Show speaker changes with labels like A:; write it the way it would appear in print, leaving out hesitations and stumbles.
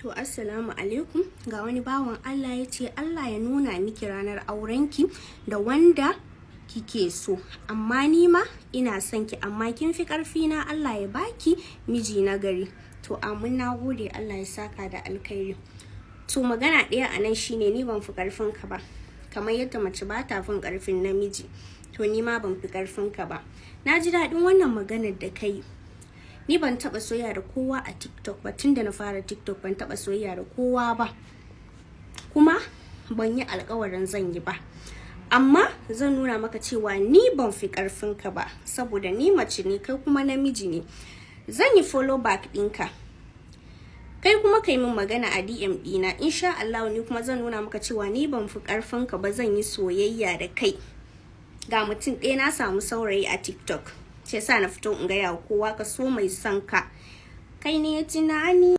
A: To, assalamu alaikum. Ga wani bawan Allah ya ce Allah ya nuna miki ranar aurenki da wanda kike so, amma ni ma ina son ki, amma kin fi karfi na. Allah ya baki miji na gari. To, amin, na gode, Allah ya saka da alkhairi. To, magana ɗaya a nan shine, ni ban fi karfin ka ba. Kamar yadda mace ba ta fin karfin namiji, to ni ma ban fi karfin ka ba. Na ji daɗin wannan maganar da kai. Ni ban taɓa soyayya da kowa a TikTok ba. Tun da na fara TikTok ban taɓa soyayya da kowa ba, kuma ban yi alkawarin zan yi ba. Amma zan nuna maka cewa ni ban fi karfin ka ba, saboda ni mace ne, kai kuma namiji ne. Zan yi follow back ɗinka, kai kuma kai min magana a DM ɗina. Insha Allah ni kuma zan nuna maka cewa ni ban fi karfin ka ba, zan yi soyayya da kai. Ga mutum ɗaya, na samu saurayi a TikTok, shi yasa na fito in gaya wa kowa, ka so mai son ka. Kai ne tunani.